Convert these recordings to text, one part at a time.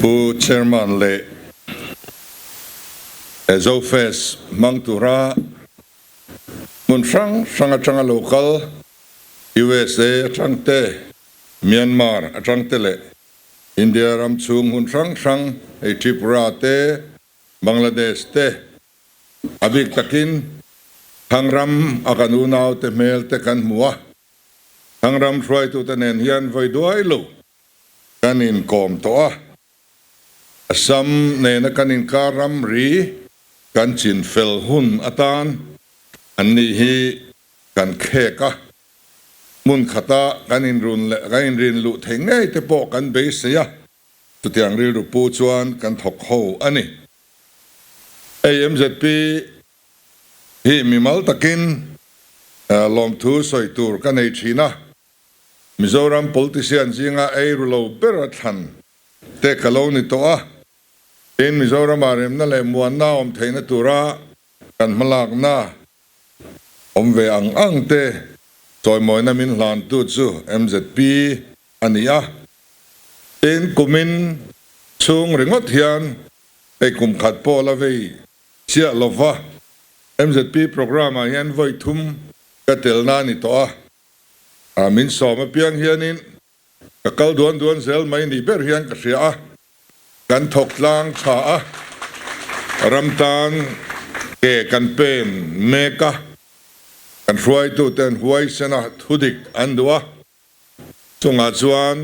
Pu Chairman leh Zofest hmang tura hmun hrang hrang atanga lo kal USA atang te, Myanmar atang te leh India ram chhung hmun hrang hrang hei Tripura te, Bangladesh te a bik takin Thangram a kan unau te hmel te kan hmu a, Thangram hruaitute nen hian vawi duai lo kan inkawm tawh a, Assam nena kan inkar ramri kan chinfel hun atan an nih hi kan khek a, hmun khata kan inrun leh kan inrin luh theih ngei te pawh kan beisei a, chutiang rilru pu chuan kan thawk ho a ni. Hei MZP hi mimal takin lawmthu sawi tur ka nei thin a, Mizoram politician zinga ei ru lo ber a thlan te ka lo ni tawh a, tin Mizoramah remna leh muanna awm theihna tura kan hmalakna awm ve ang ang te chawimawina min hlantu chu mzp a ni a, tin kumin chhung ringawt hian hei kum khat pawh la vei chiah lova mzp programme ah hian vawi thum ka telna a ni tawh a. A min sawm apiang hianin ka kal duan duan zel mai ni ber hian ka hria a, kan thawk tlang tha a, ram tan ke kan pen mek a, kan hruaituten huaisen a thudik an duh a, chungah chuan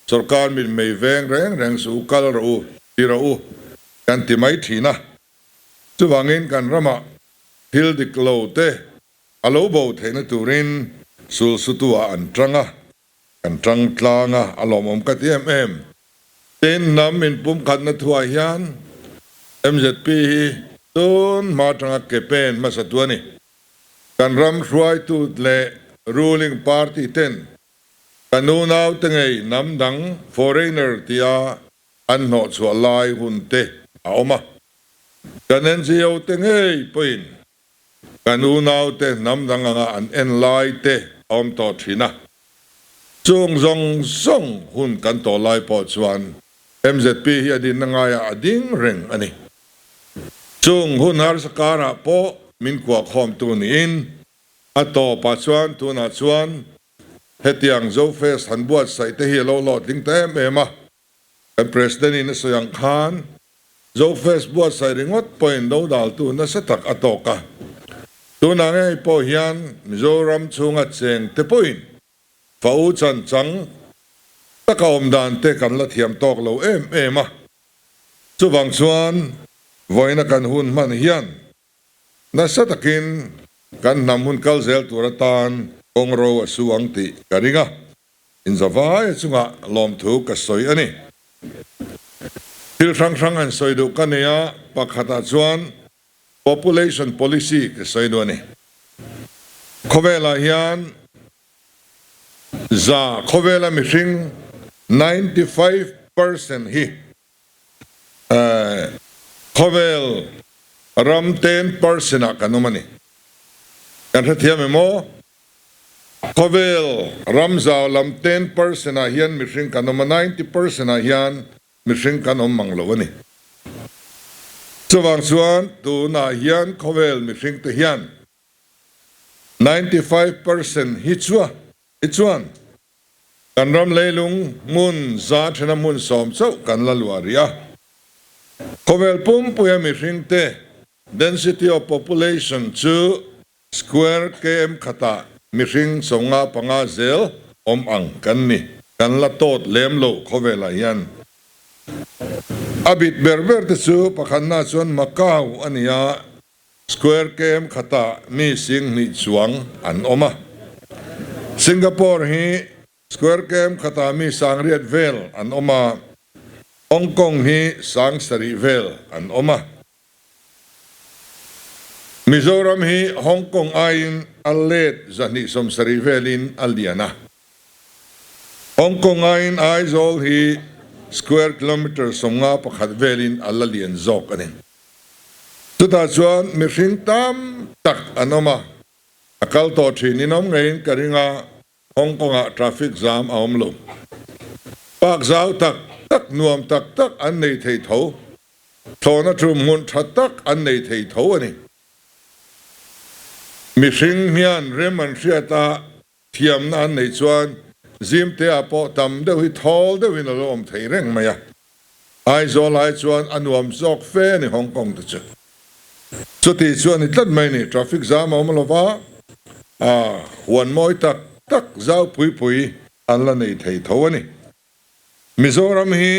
sorkar mitmei veng reng reng suh u, kal rawh u, ti rawh u kan ti mai thin a, chuvangin kan ramah thil dik lo te A lo bo theihna turin sulsutu-ah an tang a, kan tang tlang a, a lawmawm ka ti em em. Tin, hnam inpumkhatna thuah hian mzp hi tun hma atanga ke pen hmasa tu a ni. Kan ram hruaitu leh ruling party ten kan unaute ngei hnam dang, foreigner, tia an hnawhchhuah lai hun te a awm a. Kan NGO te ngei pawhin Kan unaute hnam dang anga an en lai te a awm tawh thin a, chung zawng zawng hun kan tawh lai pawh chuan mzp hi a dinna ngaiah a ding reng a ni. Chung hun harsa karah pawh min kuahkhawmtu niin a tawpah chuan tunah chuan hetiang Zofest han buatsaih te hi a lo hlawhtling ta em em a, Kan President in a sawi ang khan Zofest buatsaih ringawt pawhin dodaltu nasa tak a tawk a. Tunah ngei pawh hian Mizoram chhunga cheng te pawhin fa u chan chang taka awm dan te kan la thiam tawk lo em em a. Chuvang chuan vawiina kan hun hman hian nasa takin kan hnam hun kal zel tur atan kawng ro a su ang tih ka ring a. Inzavaia chungah lawmthu ka sawi a ni. Thil hrang hrang an sawi duh ka nei a, pakhatah chuan population policy ka sawi duh a ni. Khawvelah hian za khawvela mihring 95% hi khawvel ram 10% ah kan awm a ni. Kan hrethiam em aw? Khawvel ram zau lam 10% ah hian mihring kan awm a, 90% ah hian mihring kan awm mang lo a ni. Chuvang chuan tunah hian khawvel mihring te hian 95% hi chua hi chuan kan ram leilung hmun za thena hmun sawm chauh kan la luah rih a. Khawvel pumpuia mihring te density of population chu Square km khatah mihring 55 zel awm ang kan ni. Kan la tawt lem lo khawvelah hian. A bit ber ber te chu pakhatna chuan Macau a ni a, Square km khatah mi 2000 chuang an awm a. Singapore hi Square km khatah mi 8000 vel an awm a, Hong Kong hi 7000 vel an awm a. Mizoram hi Hong Kong aiin a let 270 velin a lian a. Hong Kong aiin Aizawl hi square kilometre 51 velin a la lian zawk a ni. Chutah chuan mihring tam tak an awm a, a kal tawh thin in awm ngeiin ka ring a, Hong Kong ah traffic jam a awm lo. Park zau tak tak. tak nuam tak tak an nei thei tho. Thlawhna tum hmun tha tak an nei thei tho a ni. Mihring hian rem an hriat a, thiamna an neih chuan zimte-ah pawh tam deuh hi thawl deuhin a lo awm thei reng mai a. Aizawl ai chuan a nuam zawk fe a ni Hong Kong te chu. Chuti chu a ni tlat mai ni, traffic jam a awm lo va, a huan mawi tak tak zau pui pui an la nei thei tho a ni. Mizoram hi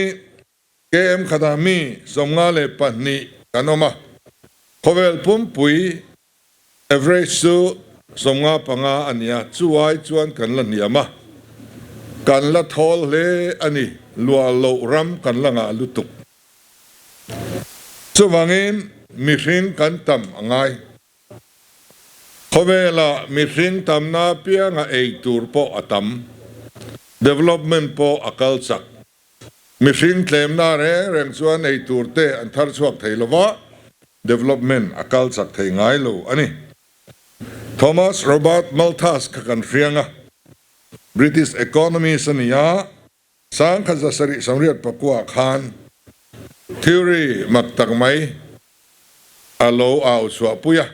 KM khatah mi 52 kan awm a, khawvel pumpui average chu 55 a ni a, chu ai chuan kan la hniam a, kan la thawl hle a ni, luah loh ram kan la ngah lutuk. Chuvangin mihring kan tam a ngai. Khawvelah mihring tamna apianga ei tur pawh a tam, development pawh a kal chak. Mihring tlemna reng reng chuan ei tur te an thar chhuak thei lo va, development a kal chak thei ngai lo a ni. Thomas Robert Malthus kha kan hriang a, British economist a ni a, 1789 khan theory mak tak mai a lo au chhuah pui a.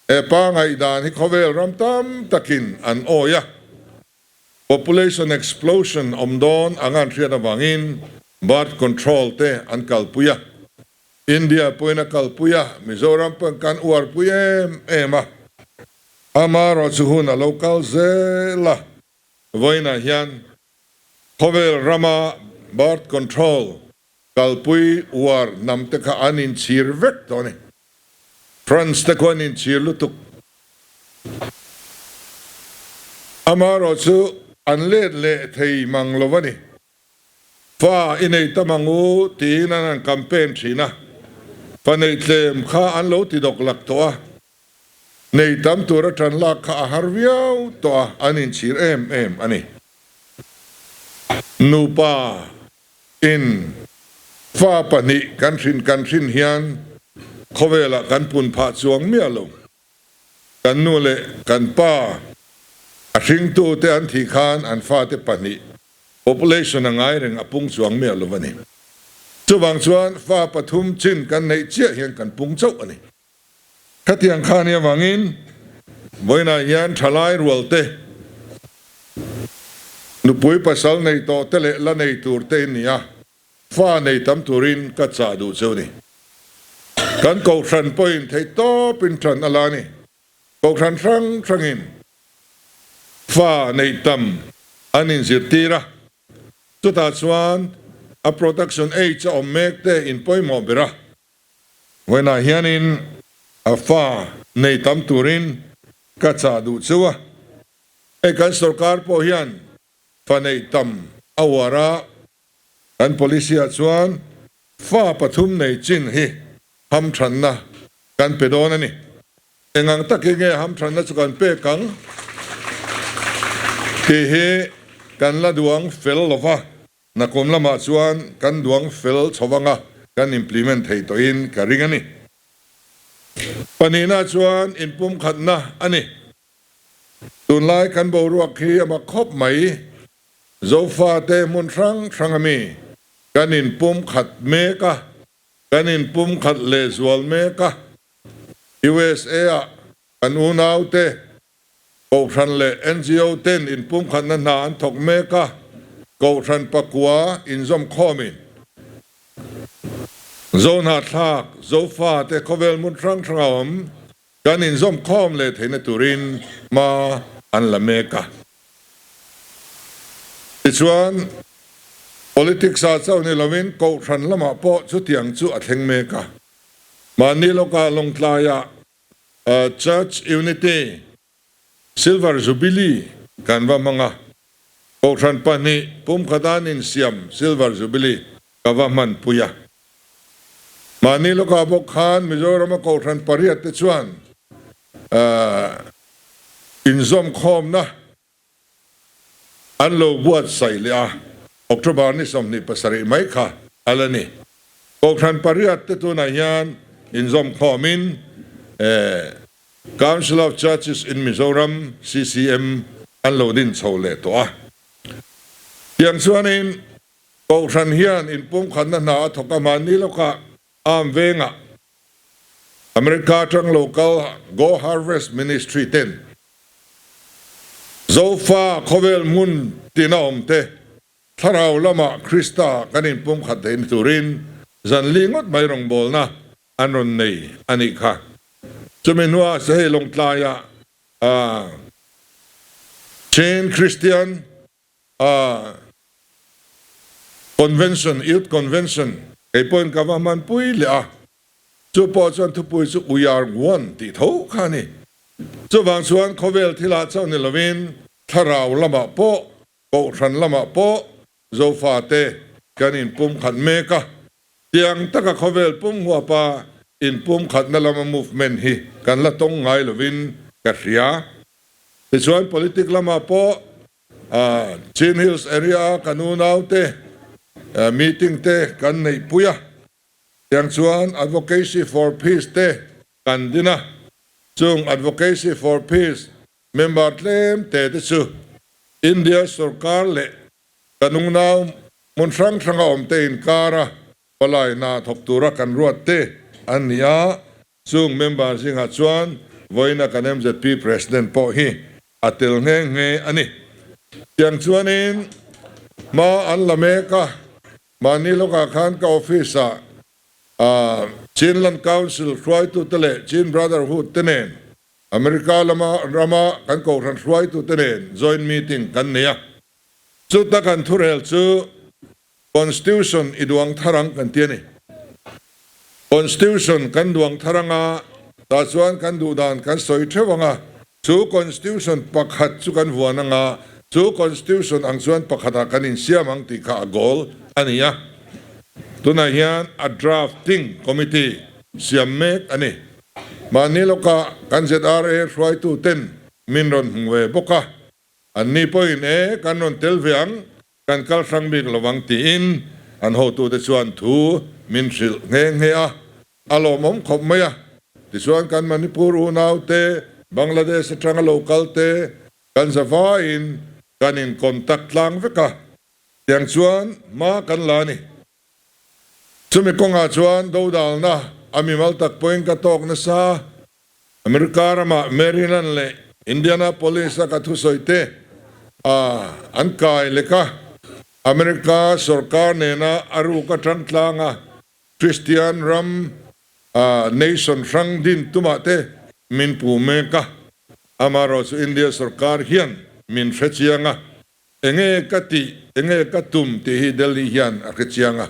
He pa ngaihdan hi khawvel ram tam takin an awi a, population explosion awm dawn anga an hriat avangin birth control te an kalpui a, India pawhin a kalpui a, Mizoram pawhin kan uarpui em em a, amaherawhchu hun a lo kal zel a, vawiinah hian khawvel rama birth control Kalpui uar hnam te kha an inchhir vek tawh a ni. France te khaw an inchhir lutuk. Amaherawh chu an let leh thei mang lo a ni. Fa i nei tam ang u tiin an han campaign thin a. Fa neih tlem kha an lo ti dawk lak tawh a. Nei tam tura tan lak kha a har viau tawh a, an inchhir em em a ni. Nupa In fa pahnih kan hrin kan hrin hian khawvelah kan pun phah chuang miah lo. Kan nu leh kan pa a hringtu te an thih khan an fate pahnih population a ngai reng a pung chuang miah lo a ni. Chuvang chuan fa pathum chin kan neih chiah hian kan pung chauh a ni. Khatiang kha nia vangin vawiinah hian thalai rual te, nupui pasal nei tawh te leh la nei tur te in ni a, fa nei tam turin ka chah duh cheu ni. Kan kohhran pawhin theih tawpin ṭan a la ni. Kohhran hrang hrangin fa neih tam an inzirtir a, chutah chuan a production age a awm mek te in pawimawh ber a. Vawiinah hianin a fa nei tam turin ka chah duh cheu a, hei kan sorkar pawh hian fa neih tam a uar a, kan policy ah chuan fa pathum nei chin hi hamthanna kan pe dawn a ni. Engang takin nge hamthanna chu kan pek ang tih hi kan la duang fel lo va. Nakum lamah chuan kan duang fel chho anga kan implement thei tawhin ka ring a ni. Pahnihna chuan inpumkhatna a ni. Tunlai kan boruak hi a mak khawp mai. Zofate hmun hrang hrang ami kan inpumkhat mek a, kan inpumkhat lehzual mek a. USA-ah kan unaute Kohhran leh NGO ten inpumkhatna hna an thawk mek a, Kohhran pakua inzawmkhawmin Zohnahthlak, Zofa te khawvel hmun hrang hranga awm kan inzawmkhawm leh theihna turin hma an la mek a. Tichuan, politics ah chauh ni lovin Kohhran lamah pawh chutiang chu a thleng mek a. Mahni lawkah Lawngtlaiah Church Unity Silver Jubilee kan va hmang a, Kohhran pahnih pumkhat an insiam Silver Jubilee ka va hmanpui a. Mahni lawkah bawk khan Mizorama Kohhran pariat te chuan inzawmkhawmna An lo buatsaih leh a, October ni 27 mai kha a la ni. Kohhran pariat te tunah hian inzawmkhawmin Council of Churches in Mizoram, CCM, an lo din chho leh tawh a. Tiang chuanin. Kohhran hian inpumkhatna hna a thawk a, mahni lawkah Arm vengah America atang lo kal Go Harvest Ministry ten Zofa khawvel hmun tina awm te thlarau lamah Krista kan inpumkhat theihna turin zan li ngawt mai rawngbawlna an rawn nei a nih kha. Chumi hnuah Sahei Lawngtlaiah Chin Christian A Convention, Youth Convention, kei pawhin ka va hmanpui leh a, chu pawh chuan thupui chu We are one tih tho kha a ni. Chuvang chuan khawvel thilah chauh ni lovin thlarau lamah pawh, kohhran lamah pawh Zofate kan inpumkhat mek a, tiang taka khawvel pum huapa inpumkhatna lama movement hi kan la tawng ngai lovin ka hria. Tichuan politic lamah pawh Chin Hills area a kan unaute meeting te kan neihpui a, tiang chuan Advocacy for Peace te kan din a, chung Advocacy for Peace member tlem te te chu India sorkar leh kan unau hmun hrang hranga awm te inkara palai hna thawk tura kan ruat te an ni a, Chung member zingah chuan vawiina kan mzp President pawh hi a tel nghe nghe a ni. Tiang chuanin hma an la mek a, mahni lawkah khan ka office-ah Chinland Council hruaitute leh Chin Brotherhood te nen America lama rama kan kohhran hruaitute nen joint meeting kan nei a. Chuta kan thurel chu Constitution i duang thar ang kan ti a ni. Constitution kan duang thar ang a, tah chuan kan duh dan kan sawi theuh ang a, chu Constitution pakhat chu kan vuan ang a, chu Constitution ang chuan pakhatah kan insiam ang tih kha a goal a ni a. Tunah hian a drafting committee siam mek a ni. Mahni lawkah kan ZRA hruaituten min rawn hmu ve bawk a. Anni pawhin e, kan rawn tel ve ang, kan kal hrang bik lo vang tiin an hotute chuan thu min hrilh nghe nghe a, a lawmawm khawp mai a. Tichuan kan Manipur unaute, Bangladesh atanga lo kalte kan zavaiin kan in contact tlang vek a, tiang chuan hma kan la a ni. Chumi kawngah chuan dodalna a mimal tak pawhin ka tawk nasa. America ramah Maryland leh Indianapolis-a ka thusawi te a an kai lek a. America sorkar nena a ruk atang tlanga Christian ram nation hrang din tumah te min pu mek a. Amaherawhchu India sorkar hian min hrechiang a. Enge ka tih, enge ka tum tih hi Delhi hian a hre chiang a,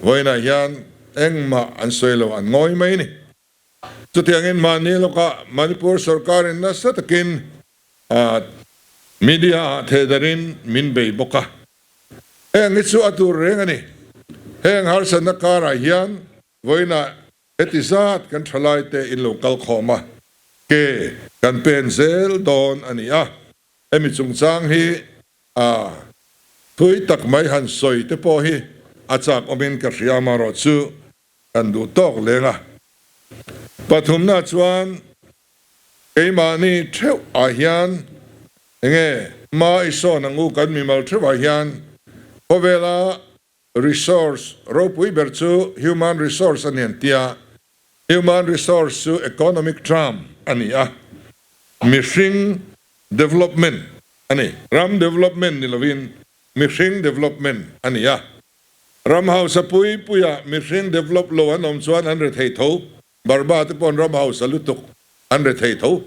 vawiinah hian engmah an sawi lo, an ngawi mai a ni. Chutiangin mahni lawkah Manipur sorkarin nasa takin media ah thehdarin min bei bawk a. Heng hi chu a tur reng a ni. Heng harsatna karah hian vawiinah heti zat kan thalaite in lo kal khawm a, ke kan pen zel dawn a ni a. Hemi chungchang hi a thui tak mai han sawi te pawh hi a chak awmin ka hria amarawh chu kan duh tawk leng a. Pathumna chuan keimahni theuh ah hian enge hma i sawn ang u kan mimal theuh ah hian khawvela resource ropui ber chu human resource a ni an tia, human resource chu economic term a ni a, mihring development a ni, ram development ni lovin mihring development a ni a, ram hausa pui puia mihring develop lo an awm chuan an rethei tho, Burma te pawh an ram hausa lutuk an rethei tho.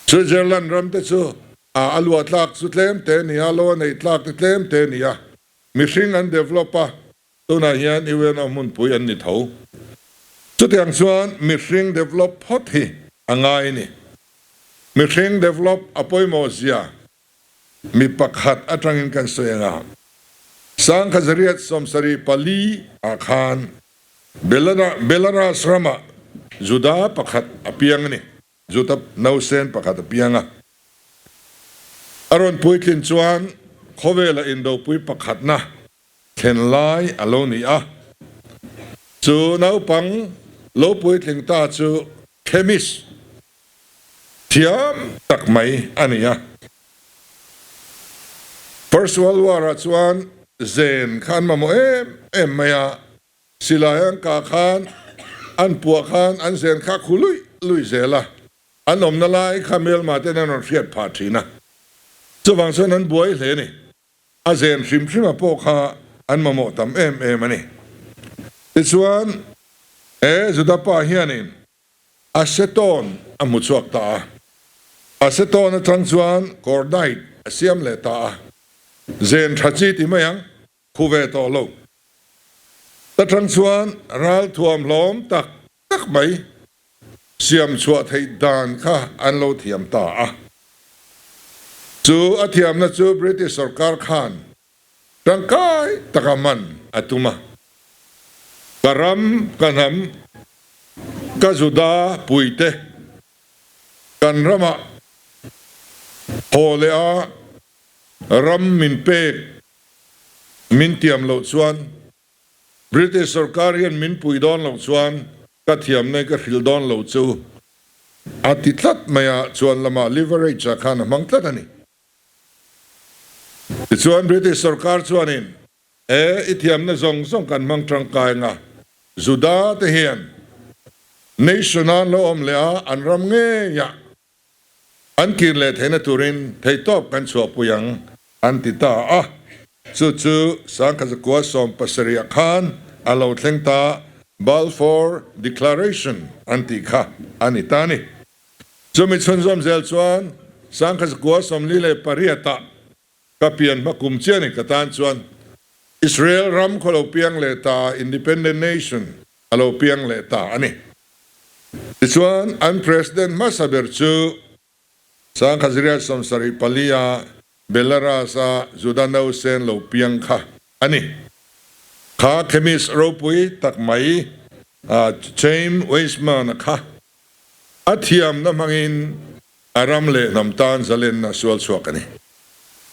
Switzerland ram te chu a luah tlak chu tlem te a ni a, lo a neih tlak te tlem te a ni a, mihring an develop a, tunah hian UNO hmunpui an ni tho. Chutiang chuan mihring develop phawt hi a ngai a ni. Mihring develop a pawimawh zia mi pakhat atangin kan sawi ang a, Sangkhazariat 74 ah khan Belarus ramah Juda pakhat a piang a ni. Juda nausen pakhat a piang a. A rawn puitlin chuan khawvela indopui pakhatna thlen lai a lo ni a. Chu naupang lo puitling ta chu chemist thiam tak mai a ni a. First World War-ah chuan. zen kha an mamawh em em mai a, silai an kah khan an puah khan an zen kha khu luih luih zel a, an awmna lai kha hmelma ten an rawn hriat phah thin a, chuvang chuan an buai hle a ni. A zen hrim hrima pawh kha an mamawh tam em em a ni. Tichuan, he Juda pa hianin Acetone a hmu chhuak ta a. Acetone atang chuan cordite a siam leh ta a. Zen tha chi ti mai ang, khu ve tawh lo. Ta tang chuan ral thuam hlawm tak tak mai siam chhuah theih dan kha an lo thiam ta a. Chu a thiamna chu British sorkar khan Tangkai taka man a tum a. Ka ram, ka hnam, ka Juda puite kan ramah haw leh a ram min pek min tiam loh chuan British sorkar hian min pui dawn loh chuan ka thiamna in ka hrilh dawn lo chu a ti tlat mai a, chuan lamah leverage-ah khan a hmang tlat a ni. Tichuan British sorkar chuanin he i thiamna zawng zawng kan hmang tangkai anga Juda te hian nation a an lo awm leh a, an ram ngeiah an kir leh theihna turin theihtawp kan chhuahpui ang an ti ta a. Chu chu Sangkhazakua 70ah khan a lo thleng ta Balfour Declaration an tih kha a ni ta a ni. Chumi chhunzawm zel chuan Sangkhazakua 48ah ka pian hma kum chiah ni ka tan chuan Israel ram khaw lo piang leh ta, Independent Nation a lo piang leh ta a ni. Tichuan an President hmasa ber chu Sangkhaziriat 74 a Belarus-a Juda nausen lo piang kha a ni. Kha chemist ropui tak mai Chaim Weizmann-a kha A thiamna hmangin a ram leh hnam tan zalenna sual chhuak a ni.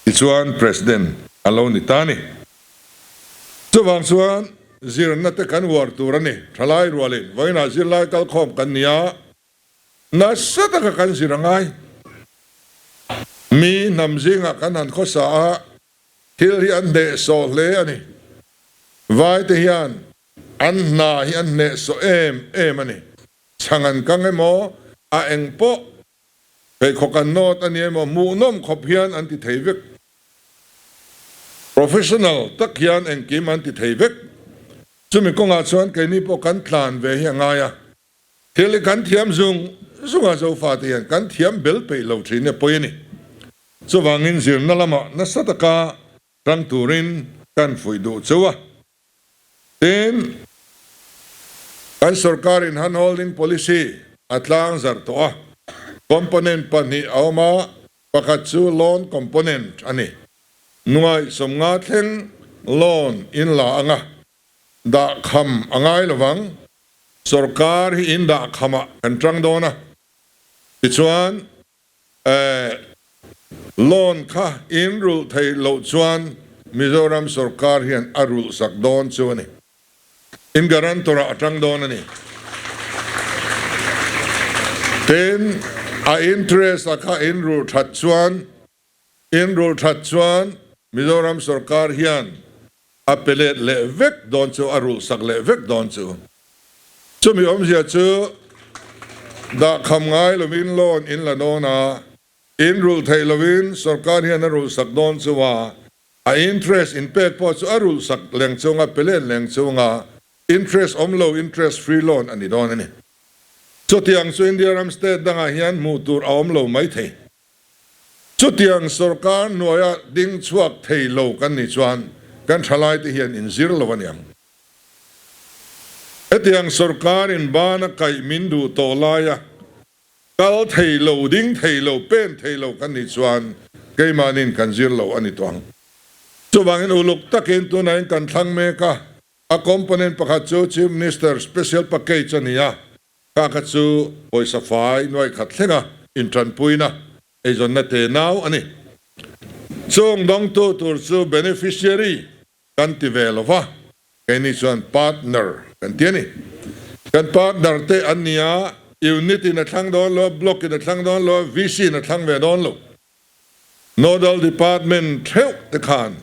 Tichuan President a lo ni ta a ni. Chuvang chuan zirna te kan uar tur a ni. Thalai rualin vawiinah zirlai kalkhawm kan ni a, nasa taka kan zir a ngai. Mi hnam zingah kan han khawsa a, thil hi an hnehsawh hle a ni. Vaite hian An hna hi an hnehsawh em em a ni. Chhang an kang emaw, a eng pawh pheikhawk an nawt a ni emaw hmuhnawm khawp hian an ti thei vek. Professional tak hian engkim an ti thei vek. Chumi kawngah chuan keini pawh kan tlan ve hi a ngai a. Thil hi kan thiam zung zung a, Zofate hian kan thiam bel peih lo thin e pawi a ni. Chuvangin zirna lamah nasa taka tang turin kan fuih duh cheu a. Tin, kan sorkarin handholding policy a tlang zar tawh a, component pahnih a awm a, pakhat chu loan component a ni. Nuaih 50 thleng loan in la ang a, dah kham a ngai lovang. Sorkar hi in dah khamah kan tang dawn a, tichuan Eh, loan kha in rulh theih loh chuan Mizoram sorkar hian a rulh sak dawn chu a ni. In guarantor ah a tang dawn a ni. Tin, a interest a kha in rulh that chuan, in rulh that chuan Mizoram sorkar hian A pe let leh vek dawn chu, a rulh sak leh vek dawn chu. Chumi awmzia chu dah kham ngai lovin loan in la dawn a, in rulh theih lovin sorkar hian a rulh sak dawn chu a, a interest in pek pawh chu a rulh sak leng chung, a pe let leng chung a, interest awm lo, interest free loan a ni dawn a ni. Chutiang chu India ram state dangah hian hmuh tur a awm lo mai thei. Chutiang sorkar hnuaia ding chhuak thei lo kan nih chuan kan thalaite hian inzir lo a niang. Hetiang sorkarin bana kaih min duh tawh laia kal thei lo, ding thei lo, pen thei lo kan nih chuan keimahnin kan zir lo a ni tawh ang. Chuvangin uluk takin tunain kan thlang mek a, a component pakhat chu Chief Minister Special Package a ni a, Kha kha chu pawisa fai nuai khat thlenga intanpuina eizawnna te nau a ni. Chung dawngtu tur chu beneficiary kan ti ve lo va, keini chuan partner kan ti a ni. Kan partner te an ni a, unit in a thlang dawn lo, block in a thlang dawn lo, VC in a thlang ve dawn lo. Nodal department theuh te khan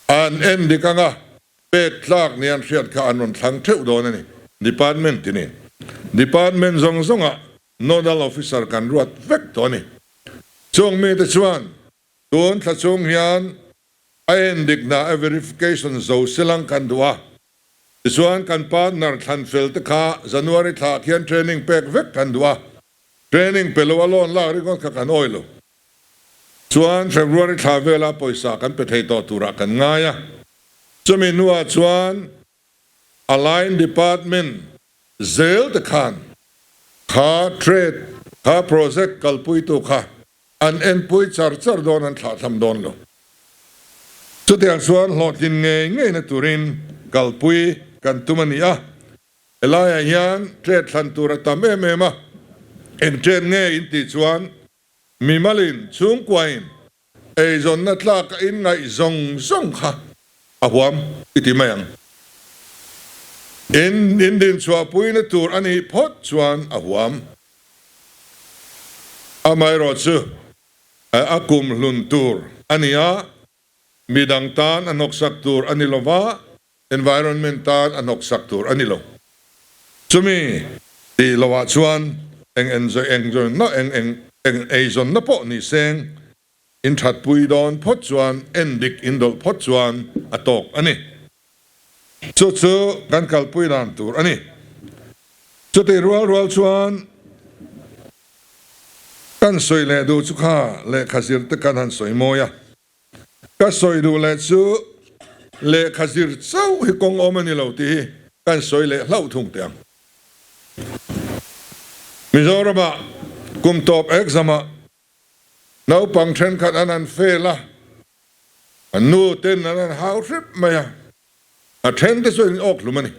a. An en dik anga pek tlak ni an hriat kha an rawn thlang theuh dawn a ni. Department tinin Department zawng zawngah Nodal Officer kan ruat vek tawh a ni. Chung mite chuan tun thla chhung hian a en dikna a verification zo silang kan duh a. Tichuan kan partner thlan fel te kha January thla ah khian training pek vek kan duh a. Training pe lo a loan lak ringawt kha kan awi lo. Chuan February thla vela pawisa kan pe thei tawh turah kan ngai a. Chumi hnuah chuan a line department zel te khan kha trade kha project kalpuitu kha an enpui char char dawn an thlahthlam dawn lo. Chutiang chuan hlawhtlin ngei ngeina turin kalpui kan tum a ni a. Helaiah hian trade thlan tur a tam em em a, eng trade nge in tih chuan Mimalin chhungkuain eizawnna tlak a inngaih zawng zawng kha a huam i ti mai ang. In indinchhuahpuina tur a nih phawt chuan a huam. Amaherawh chu a kum hlun tur a ni a, midang tan a hnawksak tur a ni lo va, Environment tan a hnawksak tur a ni lo. Chumi tih lohah chuan eng eng eng eng eng eizawnna pawh ni seng in thatpui dawn phawt chuan en dik in dawlh phawt chuan a tawk a ni. Chu chu kan kalpui dan tur a ni. Chutih rual rual chuan kan sawi leh duh chu kha lehkha zir te kan han sawi mawi a. Ka sawi duh leh chu lehkha zir chauh hi kawng awm a ni lo tih hi kan sawi leh hlauh thung teh ang. Mizoramah kum tawp exam-ah naupang thenkhat an han fail a, an nu ten an han hau hrep mai a, a then te chu an awk hlum a ni.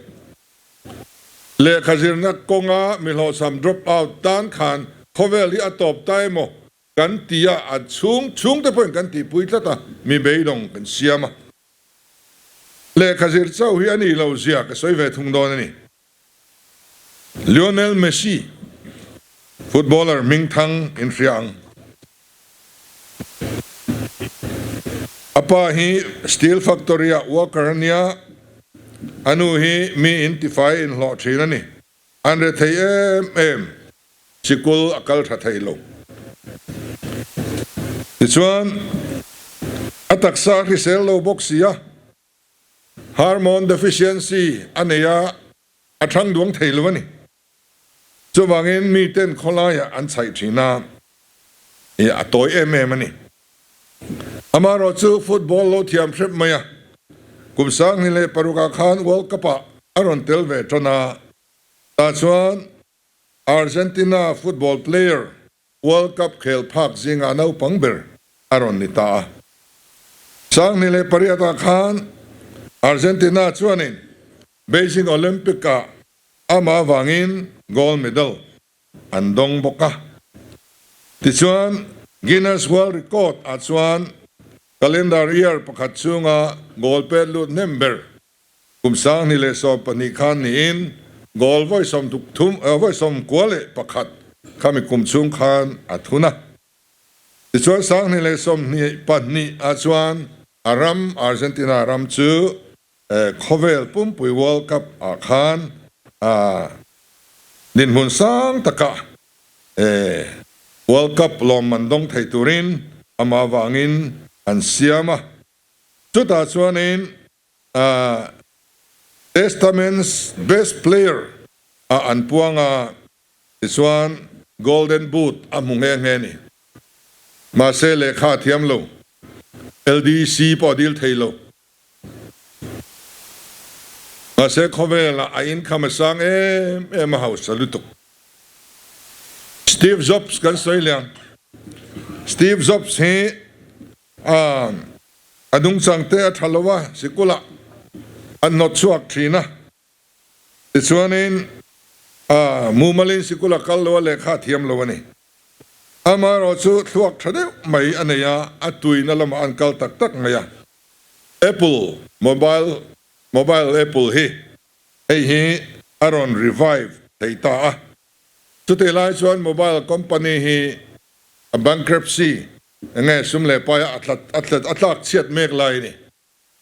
Lehkha zirna kawnga mi hlawhchham drop out tan khan khawvel hi a tawp ta emaw Kan ti a, a chhung chhungte pawhin kan tihpui tlat a, mi beidawng kan siam a. Lehkha zir chauh hi a nih loh zia ka sawi ve thung dawn a ni. Lionel Messi, footballer hmingthang in hria ang. A pa hi steel factory ah worker a nia, a nu hi mi in tifai inhlawh thin a ni. An rethei em em, sikul a kal tha thei lo. Tichuan, a taksa a hrisel lo bawk si a, hormone deficiency a nei a, a thang duang thei lo a ni. Chuvangin miten khawlaiah an chhaih thin a, ih a tawi em em a ni. Amaherawh chu football lo thiam hrep mai a, kum 2006 ah khan World Cup ah a rawn tel ve tan a, tah chuan Argentina football player World Cup khel phak zinga naupang ber a rawn ni ta a. 2008 ah khan Argentina chuanin Beijing Olympic ah amah avangin gold medal an dawng bawk a. Tichuan, Guinness World Record ah chuan calendar year pakhat chhunga goal pet lut hnem ber kum 2012 khan niin goal vawi 33 vawi 91 khami kum chhung khan a thun a. Tichuan, 2022 ah chuan a ram Argentina ram chu Khawvel pumpui World Cup ah khan dinhmun sang takah World Cup lawmman dawng thei turin amah avangin an siam a. Chutah chuanin Testament's Best Player ah an puang a, tichuan Golden Boot a hmu nghe nghe a ni. Mahse lehkha a thiam lo, LDC pawh a dil thei lo. Mahse khawvelah a income a sang em em a hausa lutuk. Steve Jobs kan sawi leh ang. Steve Jobs hi a a nungchang te a tha lo a, sikulah a hnawt chhuak thin a. Tichuanin a mumalin sikul a kal lo a lehkha a thiam lo a ni. Amaherawh chu thluak tha deuh mai a nei a, a tuina lamah an kal tak tak mai a. Apple mobile mobile Apple hi hei hi a rawn revive thei ta a. Chutih lai chuan mobile company hi a bankruptcy enge sum leh paia a tlat a tlak chhiat mek lai a ni.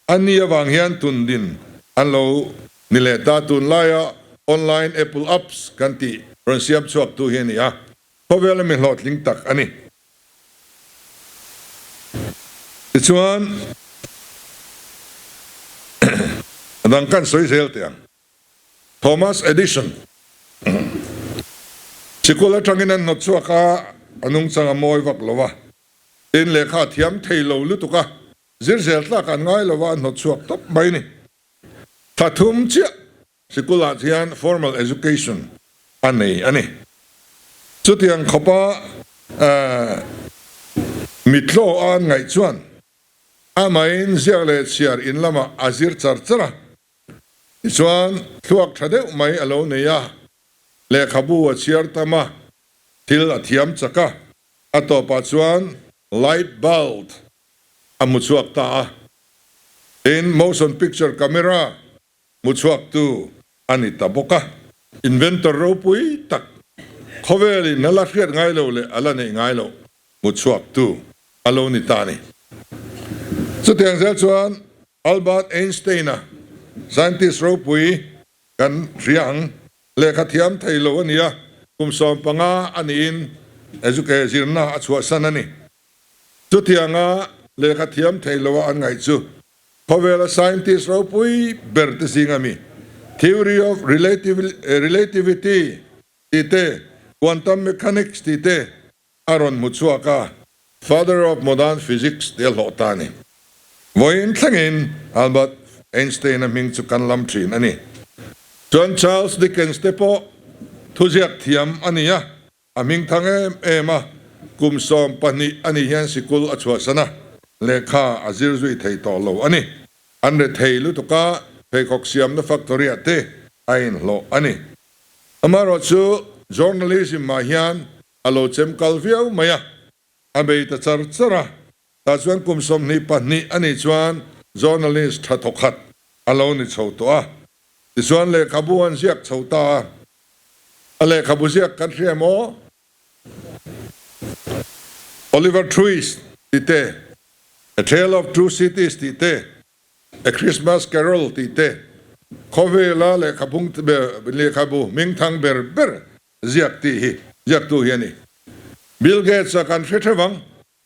Anni avang hian tundin an lo ni leh ta. Tunlaia online Apple apps kan tih rawn siam chhuaktu hi a ni a, khawvela mi hlawhtling tak a ni. Tichuan, a dang kan sawi zel teh ang. Thomas Edison sikul atangin an hnawt chhuak a, a nungchang a mawi vak lo a, tin lehkha a thiam thei lo lutuk a, Zir zel tlak an ngai lova an hnawt chhuak tawp mai ni. Thla thum chiah sikulah hian formal education a nei a ni. Chutiang khawpa mitlaw a an ngaih chuan amahin ziak leh chhiar in lamah a zir char char a. Tichuan thluak tha deuh mai a lo nei a, lehkhabu a chhiar tam a, thil a thiam chak a, a tawpah chuan light bulb a hmu chhuak ta a, tin motion picture camera hmu chhuaktu a ni ta bawk a. Inventor ropui tak, khawvelin a la hriat ngai lo leh a la neih ngai loh hmu chhuaktu a lo ni ta a ni. Chutiang zel chuan Albert Einstein-a scientist ropui kan hria ang, lehkha thiam thei lo a ni a, kum 15 a niin ezuke zirna a chhuahsan a ni. Chutianga lehkha thiam thei loa an ngaih chu khawvela scientist ropui ber te zinga mi Theory of Relativity tih te, Quantum Mechanics tih te a rawn hmu chhuak a, Father of Modern Physics tih a hlawh ta a ni. Vawiin thlengin Albert Einstein-a hming chu kan lam thin a ni. Chuan Charles Dickens te pawh thuziak thiam a ni a. A hming thang em em a, kum 12 a nih hian sikul a chhuahsan a, lehkha a zir zui thei tawh lo a ni. An re thei lutuk a, pheikhawk siamna factory ah te a inhlawh a ni. Amaherawh chu journalism ah hian a lo chem kal viau mai a, a bei ta char char a, tah chuan kum 22 a nih chuan journalist tha thawkhat a lo ni chho tawh a, tichuan lehkhabu an ziak chho ta a. A lehkhabu ziak kan hria emaw? Oliver Twist tih te, A Tale of Two Cities tih te, A Christmas Carol tih te, khawvela lehkhabu hmingthang ber ber ziak tih hi ziaktu hi a ni. Bill Gates-a kan hre theuh ang.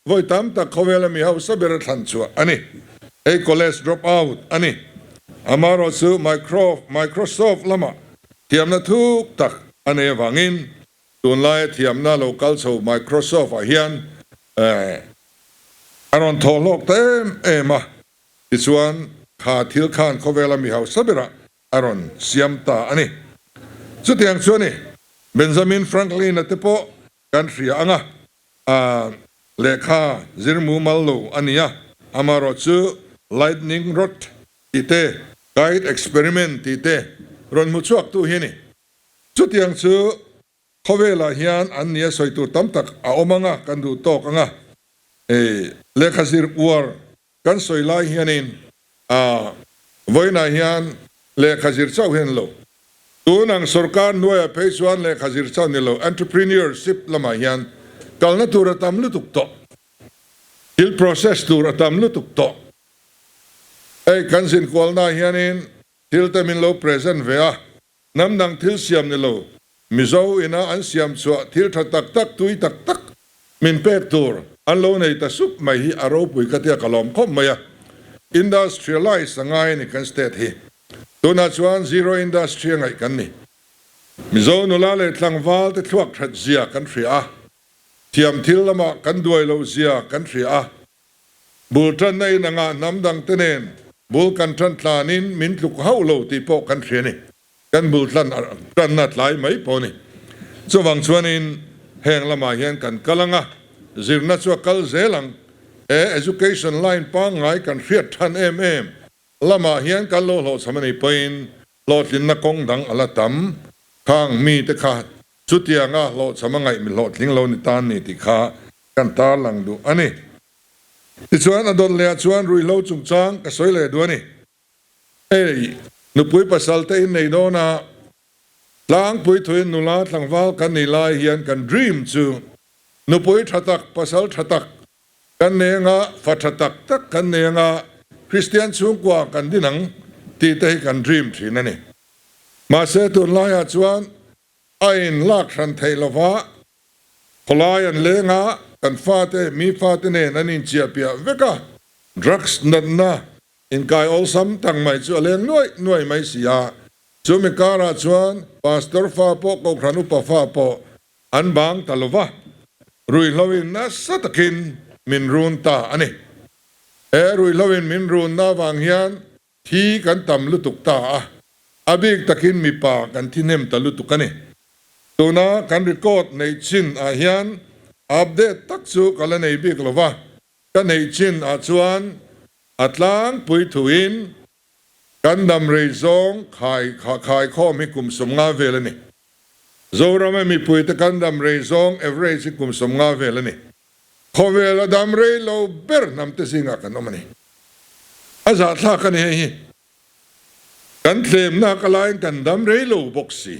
Vawi tam tak khawvela mi hausa ber a thlan chhuah a ni. Hei college drop out a ni. Amaherawh chu Microsoft lamah thiamna thuk tak a nei avangin tunlaia thiamna lo kal chho Microsoft ah hian a rawn thawh hlawk ta em em a. Tichuan kha thil khan khawvela mi hausa berah a rawn siam ta a ni. Chutiang chu a ni. Benjamin Franklin-a te pawh kan hria ang a, a lehkha zir mumal lo a ni a, amaherawh chu lightning rod tih te, kite experiment tih te rawn hmu chhuak tu hi a ni. Chutiang chu khawvelah hian an nia sawi tur tam tak a awm ang a, kan duh tawk ang a, lehkha zir uar Kan sawi lai hianin a vawiinah hian lehkha zir chauh hi an lo. Tun ang sorkar hnuaiah phei chuan lehkha zir chauh ni lo, entrepreneurship lamah hian kalna tur a tam lutuk tawh. Thil process tur a tam lutuk tawh. Hei kan zinkualnaah hianin thil te min lo present ve a, Hnam dang thil siam ni lo, Mizo ina an siam chhuah thil tha tak tak, tui tak tak min pek tur an lo nei ta sup mai hi a ropui ka tia ka lawm khawp mai a. Industrialise a ngai a ni kan state hi. Tunah chuan zero industry a ngaih kan ni. Mizo nula leh tlangval te thluak that zia kan hria a, thiam thil lamah kan duai loh zia kan hria a, Bul tanna in anga hnam dang te nen bul kan tan tlanin min tluk hauh lo tih pawh kan hria ni. Kan bul tlan tanna tlai mai pawh a ni. Chuvang chuanin heng lamah hian kan kal anga, zirna chu a kal zel ang. He education line pangngai kan hriat than em em lamah hian kan lo hlawhchham a nih pawhin hlawhtlinna kawng dang a la tam. Khang mite kha chutianga hlawhchham a ngaih mi hlawhtling lo ni tan ni tih kha Kan tarlang duh a ni. Tichuan a dawt lehah chuan ruihhlo chungchang ka sawi leh duh a ni. Hei, nupui pasal te innei dawn a, tlangpui thuin nula tlangval kan nih lai hian kan dream chu nupui tha tak, pasal tha tak kan nei anga, fa tha tak tak kan nei anga, Kristian chhungkua kan din ang tih te hi kan dream thin a ni. Mahse tunlaiah chuan a in lak hran theih lova, khawlai an leng a, kan fate, mi fate nen an inchiahpiah vek a, drugs natna inkai awlsam tak mai chu a leng nuai nuai mai si a, chumi karah chuan Pastor fa pawh Kohhran upa fa pawh an bang ta lova, ruihhlo in nasa takin min run ta a ni. He ruihhlo in min runna avang hian thi kan tam lutuk ta a, a bik takin mipa kan thi hnem ta lutuk a ni. Tuna kan record neih chin ah hian update tak chu ka la nei bik lova, ka neih chin ah chuan a tlangpui thuin Kan dam rei zawng khai khaikhawm hi kum 50 vel a ni. Zorama mipuite kan dam rei zawng average hi kum 50 vel a ni. Khawvel a dam rei lo ber hnamte zingah kan awm a ni. A zahthlak a ni hei hi. Kan tlemna ka laiin kan dam rei lo bawk si.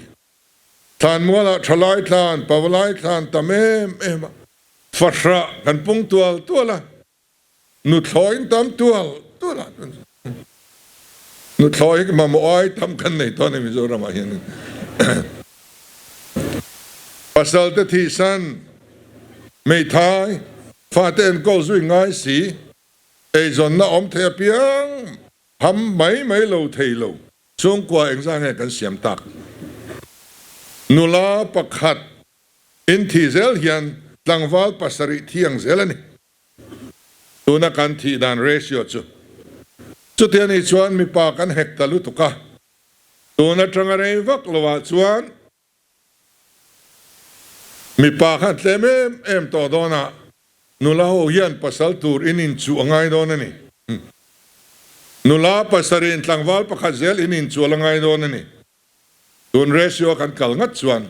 Thlanmualah thalai thlan, pavalai thlan tam em em a, fahrah kan pung tual tual a. Nuthlawi tam tual tual ah chuan nuthlawi hi mamawh ai tam kan nei tawh a ni Mizoram ah hian pasal te thihsan hmeithai fate enkawl zui ngai si eizawnna awm thei apiang ham mai mai lo thei lo chhungkua engzah nge kan siam tak nula pakhat in thih zel hian tlangval pasarih thi ang zel a ni. Tuna kan thih dan ratio chu chuti a nih chuan mipa kan hek ta lutuk a, tun atanga rei vak lo ah chuan mipa khan tlem em em tawh dawn a, nula ho hian pasal tur in inchuh a ngai dawn a ni. Nula pasarih in tlangval pakhat zel in inchuh a la ngai dawn a ni. Tun ratio a kan kal ngat chuan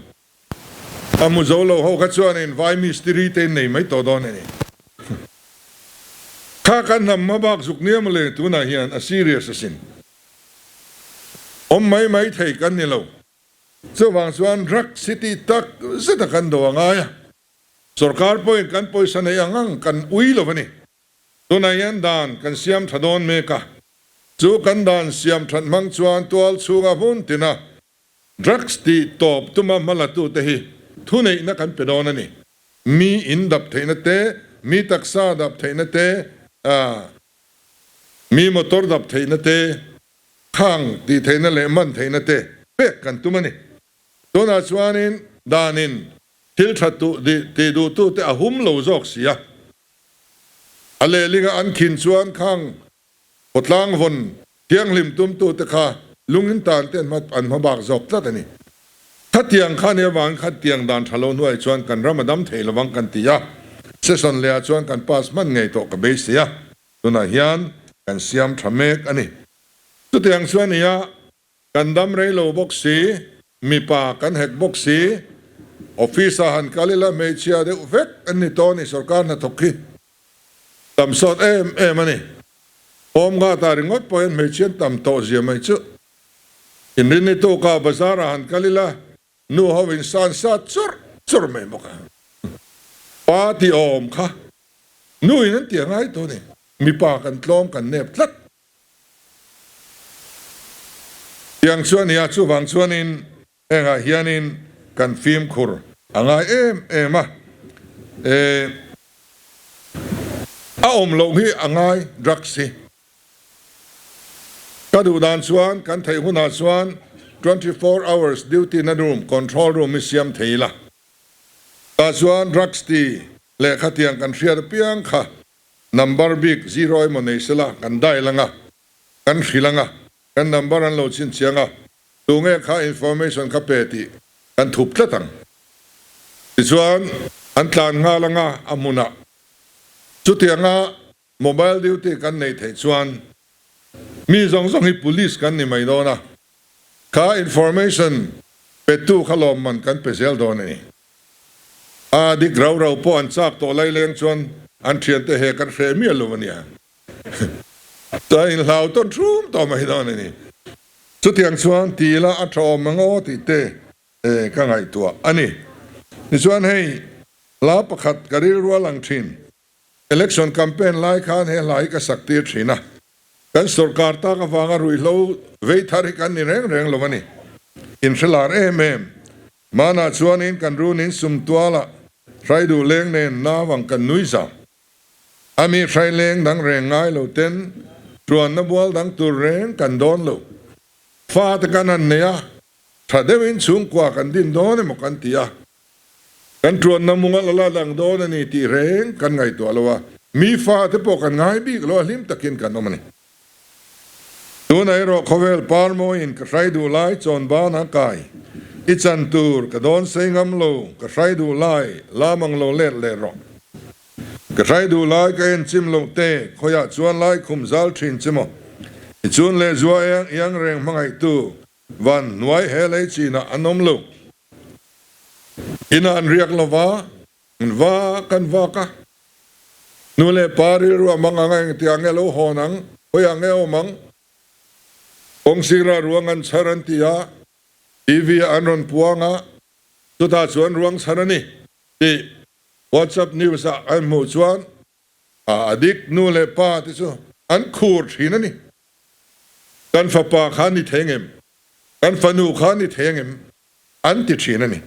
a hmu zo lo ho kha chuanin vai mistiri te in nei mai tawh dawn a ni. Kha kan hnam hma bak zuk nia mawle tunah hian a serious asin. Awm mai mai thei kan ni lo. Chuvang chuan drug city tak zet a kan do a ngai a. Sorkar pawhin kan pawisa neih ang ang kan ui lo a ni. Tunah hian dan kan siam tha dawn mek a, chu kan dan siam that hmang chuan tual chhunga hmun tina drugs tih tawp tuma hmalatute hi thuneihna kan pe dawn a ni. Mi in dap theihna te, mi taksa dap theihna te, mi motor dap theihna te, khang tih theihna leh man theihna te pek kan tum a ni. Tunah chuanin danin thil tha tih duhtute a hum lo zawk si a. A lehlinga an khin chuan khang khawtlang vawn thianghlim tumtute kha lungin tan te an hma bak zawk tlat a ni. Khatiang kha nia vangin khatiang dan tha lo hnuai chuan kan ram a dam thei lovang kan ti a, session lehah chuan kan pass hman ngei tawh ka beisei a, tunah hian kan siam tha mek a ni. Chutiang chuan nia Kan dam rei lo bawk si, mipa kan hek bawk si, office ah han kal ila hmeichhia deuh vek an ni tawh a ni, sorkar hnathawk hi tam sawt em em a ni. Home guard ah ringawt pawh hian hmeichhia an tam tawh zia mai chu. Inrinni tukah bazar ah han kal ila nu ho in san sat churh churh mai bawk a. Pa tih awm kha nu in an ti a ngai tawh a ni, mipa kan tlawm kan nep tlat. Tiang chuan nia, chuvang chuanin hengah hianin kan fimkhur a ngai em em a, e a awm loh hi a ngai drugs hi. Ka duh dan chuan kan theih hunah chuan 24 hours duty na room, control room hi siam thei ila. Tah chuan drugs ti lehkha tiang kan hriat apiang kha Number bik zero emaw nei sela kan dial anga, kan hrilh anga, kan number an lo chhinchhiang a, tunge kha information kha pe tih kan thup tlat ang. Tichuan an tlan nghal anga a hmunah chutianga mobile duty kan neih theih chuan mi zawng zawng hi police kan ni mai dawn a, kha information petu kha lawmman kan pe zel dawn a ni. A dik rau rau pawh an chak tawh lai leng chuan an thiante he kan hre miah lo a nia. Chuan inhlau tawn thum tawh mai dawn a ni. Chutiang chuan ti ila a tha awm ang aw tih te ka ngaihtuah a ni. Tichuan hei hla pakhat ka rilrual ang thin. Election campaign lai khan he hla hi ka sak tir thin a. Kan sorkar tak avanga ruihhlo vei thar hi kan ni reng reng lo a ni. Inhre lar em em. Hmanah chuanin kan runin sum tualah hrai duh leng nen nau ang kan nui zau. A mi hrai leng dang reng ngai lo ten tuanna bual dang tur reng kan dawn lo. Fate kan han nei a, tha deuhin chhungkua kan din dawn emaw kan ti a. Kan tuanna munga la la dang dawn a ni tih reng kan ngaihtuah lo a, mi fate pawh kan ngai bik lo a hlim takin kan awm a ni. Tunah erawh khawvel par mawiin ka hrai duh lai chawn ban a kai, i chan tur ka dawn sei ngam lo, ka hrai duh lai lam ang lo let leh rawh. Ka hrai duh lai ka en chim loh te, khawiah chuan lai khum zal thin che maw? I chun leh zua eng iang reng hmangaihtu van hnuai he lei chinah an awm lo. Inah an riak lova, an va kan vak a. Nu leh pa rilru a mang ang a, engtiang nge lo hawn ang, khawiah nge awm ang? Kawngsira ruang an chhar an ti a, TV ah an rawn puang a, chutah chuan ruang chhar a ni tih WhatsApp news ah an hmuh chuan a dik nu leh pa te chu an khur thin a ni. Kan fapa kha ni thei ngem? Kan fanu kha ni thei angem? An ti thin a ni.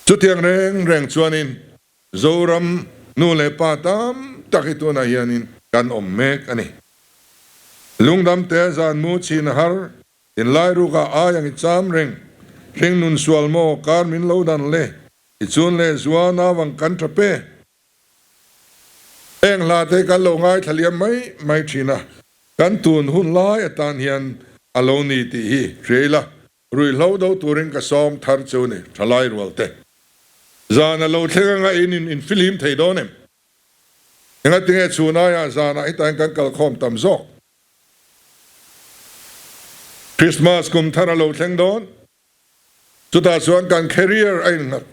Chutiang reng reng chuanin Zoram nu leh pa tam tak hi tunah hianin kan awm mek a ni. Lungdam te zan mu chhin a har, inlai rukah ai ang i cham reng, hring nun sual maw kar min lo dan le, i chun leh zua nau ang kan tha pe. Heng hla te kan lo ngaithla liam mai mai thin a, kan tun hun lai atan hian a lo ni tih hi hria ila, ruihhlo do turin ka sawm thar chu ni thalai rual te. Zan a lo thleng anga in in infilim thei dawn em? Engatinge chhun aiah zanah hitain kan kalkhawm tam zawk? Christmas kum thar a lo thleng dawn. Chutah chuan kan career a innghat.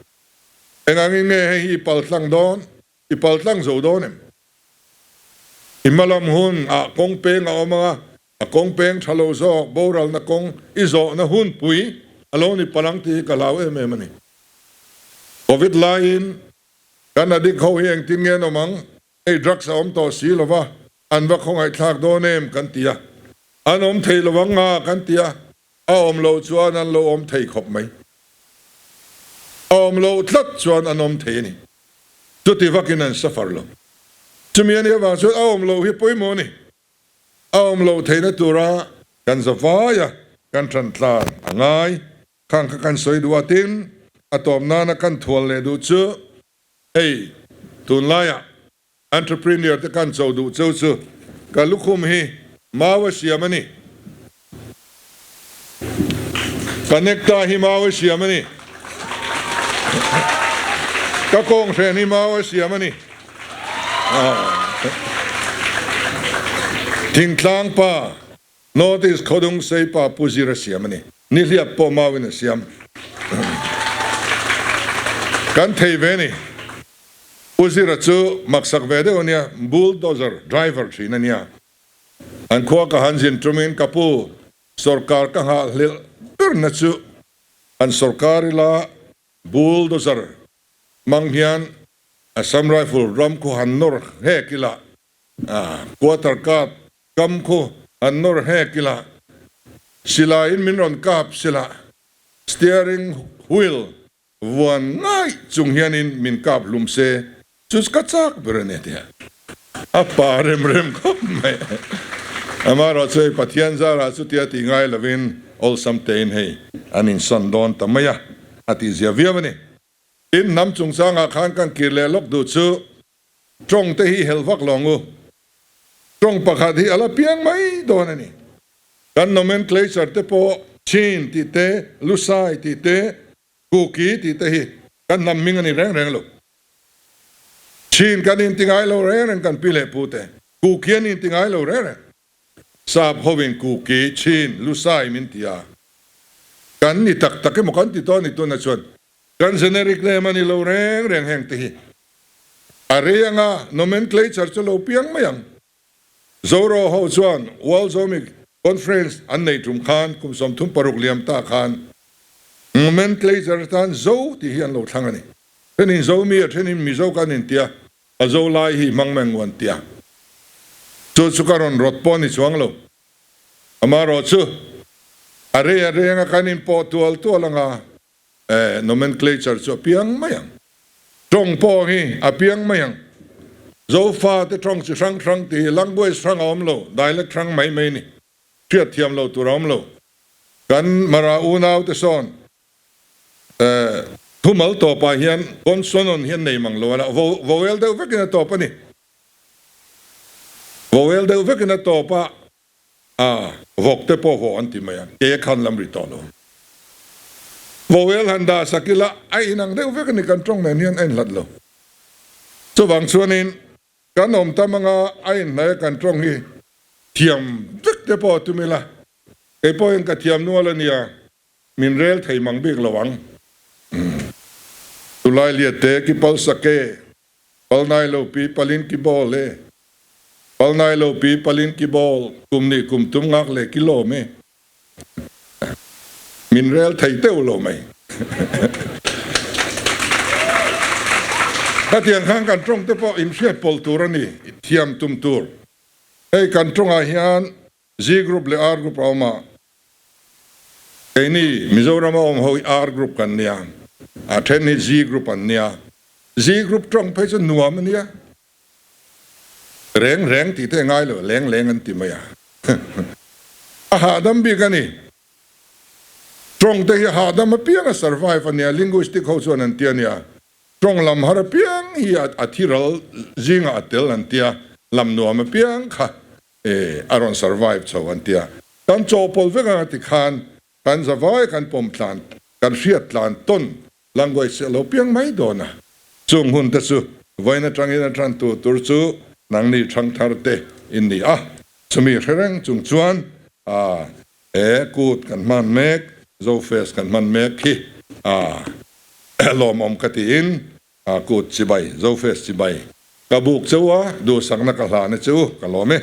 Engangin nge hei hi i paltlang dawn? I paltlang zo dawn em? I hmalam hun ah kawng peng a awm anga, a kawng peng tha lo zawk boralna kawng i zawhna hun pui a lo ni palang tih hi ka hlau em em a ni. Covid laiin kan addict ho hi engtin nge an awm ang? Hei drugs a awm tawh si lova, an va khawngaihthlak dawn em kan ti a. An awm thei lo ang nga kan ti a, A awm loh chuan an lo awm thei khawp mai. A awm loh tlat chuan an awm thei a ni. Chuti vakin an suffer lo. Chumi a nih avang chuan a awm loh hi pawimawh a ni. A awm loh theihna tura kan za vaia kan ṭan tlan a ngai. Khang kha kan sawi duh a, tin, a tawp nana kan thual leh duh chu hei tunlaiah Entrepreneur te kan cho duh cheu chu ka lukhum hi mau a siam a ni. Ka necktie hi mau a siam a ni. Ka kawnghren hi mau a siam a ni. Thingtlang pa North East Khawdung Seipa Pu Zira siam a ni. Nihliap pawh mauin a siam. Kan thei ve ni. Pu Zira chu maksak ve deuh a nia, bulldozer driver thin a nia. An khua ka han zin tumin ka pu sorkar ka nghah hlelh berna chu an sorkar ila bulldozer hmang hian Assam Rifle ram khu han nawr nghek ila quarter kap Kam khu an nawr hek ila, silaiin min rawn kap sila, steering wheel vuan ngaih chung hianin min kap hlum se chu ka chak ber a ni a ti a. A pa rem rem khawp mai. Amaherawh chu hei Pathian zarah chutia tih ngai lovin awlsam tein hei an insawn dawn ta mai a, a tihzia viau a ni. Tin, hnam chungchangah khan kan kir leh lawk duh chu Tawng te hi helh vak lo ang u. Tawng pakhat hi a la piang mai dawn a ni. Kan nomenclature te pawh Chin tih te, Lusai tih te, Kuki tih te hi kan hnam hming a ni reng reng lo. Chin kan inti ngai lo reng reng kan pi leh pu te, Kuki an inti ngai lo reng reng. Sap hovin Kuki, Chin, Lusai min ti a. Kan ni tak tak emaw kan ti tawh a ni tunah chuan kan generic name a ni lo reng reng heng te hi. A rei anga nomenclature chu lo piang mai ang. Zoro ho chuan World Zomic Conference an nei tum khan kum 36 liam ta khan nomenclature atan Zo tih hi an lo thlang a ni. Thenin Zomi a thenin Mizo kan intia, a Zo lai hi hmang meng u an tia. Chu chu ka rawn rawt pawh a ni chuang lo. Amaherawhchu, a rei a renga kan inpawh tual tual anga nomenclature chu a piang mai ang. Tawng pawh hi a piang mai ang. Zofa te tawng chi hrang hrang tih hi language hrang a awm lo, dialect hrang mai mai a ni. Hriat thiam lo tur a awm lo. Kan Mara unau te sawn thumal tawpah hian consonant hi an nei mang lo a, vowel deuh vekin a tawp a ni. Vowel deuh vekin a tawp a, a vawk te pawh vawh an ti mai a, ke khan lam ri tawh lo. Vowel han dah sak ila a inang deuh vek a ni, kan tawng nen hian a inhlat lo. Chuvang chuanin kan awm tam anga a inhnaih a kan tawng hi thiam vek te pawh a tum ila, kei pawhin ka thiam nual a nia, min rel thei mang bik lo ang. Tulai liat te ki pal sake. Palnai lo pi palin ki bawl e. Palnai lo pi palin ki bawl kum nih kum tum ngak le ki lawm e. Min rel thei teuh lo mai. Khatiang khan kan tawng te pawh inhriat pawlh tur a ni, thiam tum tur. Hei kan tawngah hian Z group leh R group a awm a, keini Mizoram a awm ho hi R group kan nia, a then hi Z group an nia. Z group tawng phei chu nuam a nia, reng reng tih te ngai lo, leng leng an ti mai a. A hahdam bik a ni. Tawng te hi hahdam apiang a survive a nia, linguistic ho chuan an ti a nia. Tawng lam har apiang hi a thi ral zingah a tel an tia, lam nuam apiang kha E, a rawn survive chho an tia. Kan chawhpawlh vek anga ti khan kan zavai kan pawm tlan, kan hriat tlan tawn language a lo piang mai dawn a. Chung hun te chu vawiin atangin a tan tu tur chu nangni thangthar te in ni a. Chumi hre reng chung chuan a he kut kan hman mek, Zofest kan hman mek khi a lawmawm ka tiin A kut chibai, Zofest chibai. Ka buk cheu a, duhsakna ka hlahna chu ka lawm e.